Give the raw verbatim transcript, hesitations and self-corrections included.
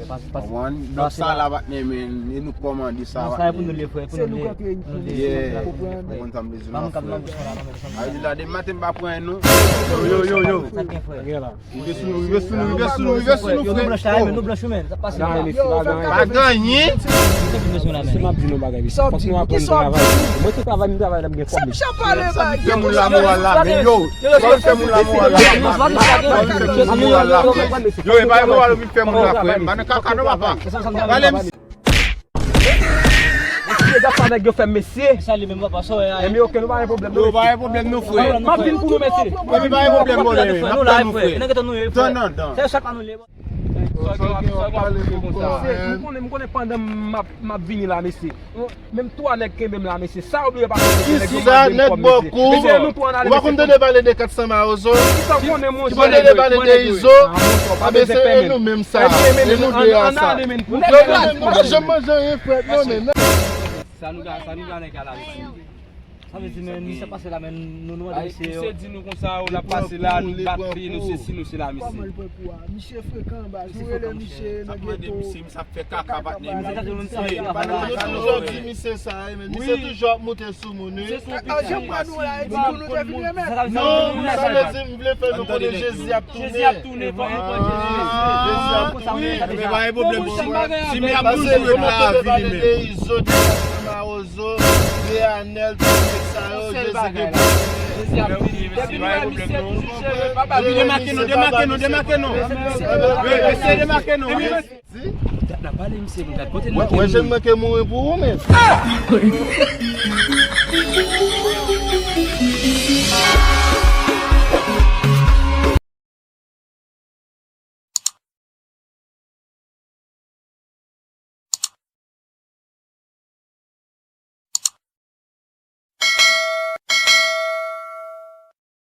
Konprann? Donk sa la patnè, men, e nou k kòmande sa patnè. Sa e pou nou leve, pou nou leve. Yeah. Ou konprann sa m vle di la, frè. A di la, demen maten m pa pran nou. Yo, yo, yo, yo. Rive sou nou, rive sou nou, rive sou nou, rive sou nou, frè. Yo, nou blanch la, men nou blanch wi, men. Sa pase la. Pa genyen. Se m ap di nou bagay, mesye. Fòk nou aprann travay. Mwen se travay, m travay la, m gen kòb, mesye. Fè moun la moral la, men yo. Fè moun la moral la. Fè moun la moral la. Yo, e pa moral ou vin fè moun la, frè. M pa nan kaka non, papa. Pale, mesye. Mesye, gad sa nèg yo fè m, mesye. Sa li menm, papa, sa w wè a. Enben, oke, nou pa gen pwoblèm, non, mesye. Yo, pa gen pwoblèm, non, frè. M ap vin pou nou, mesye. Enben, pa gen pwoblèm, non, frè. N ap tann nou, frè. Nèg yo tann nou ye, frè. Tann nan, tann. Se chak la nou leve. Mesye, m konnen, m konnen pandan m ap, m ap vini la, mesye. Menm twa nèg kenbe m la, mesye. Sa yo bliye pa konn, mesye, nèg yo mande m kòb, mesye. Mesye, nou twa n ale, mesye. Ou pa konn tande pale de kat san Mawozo? Ki sa w konnen, monchè? Ou pa konn tande pale de Izo? A, mesye, e nou menm sa. E nou de a sa. Yo, nou pa janm manje anyen frèt, non, men. Sa nou ka, sa nou ka nèg a la, mesye. Sa vle di, men, misye pase la, men nou, nou mande misye yo. Misye di nou konsa, l ap pase la, nou bat li, nou sesi, nou sela, mesye. Kòman l pran kou a? Misye frekan, baz. Nou rele misye nan geto. Sa mande misye, misye ap fè kaka, patnè. Misye toujou di misye sa, wi, men misye toujou ap moute sou moun, wi. Jan pran nou la, e di pou nou te vin remèt. Non, sa vle di, m vle fè nou konnen Jezi ap tounen. Jezi ap tounen, fòk nou pran Jezi. Jezi ap tounen. Men pa gen pwoblèm. Si m ap toujou ret la, vini men. Mawozo, Deanèl, tout nèg sa yo, Jezi gen pou. Depi nou wè misye toujou sere, papa. Depi demake nou, demake nou, demake nou. Mesye, demake nou. Dat la pale misye, nou gad kote l mete nou. Wè, jèn mwen ke mouri pou ou, men.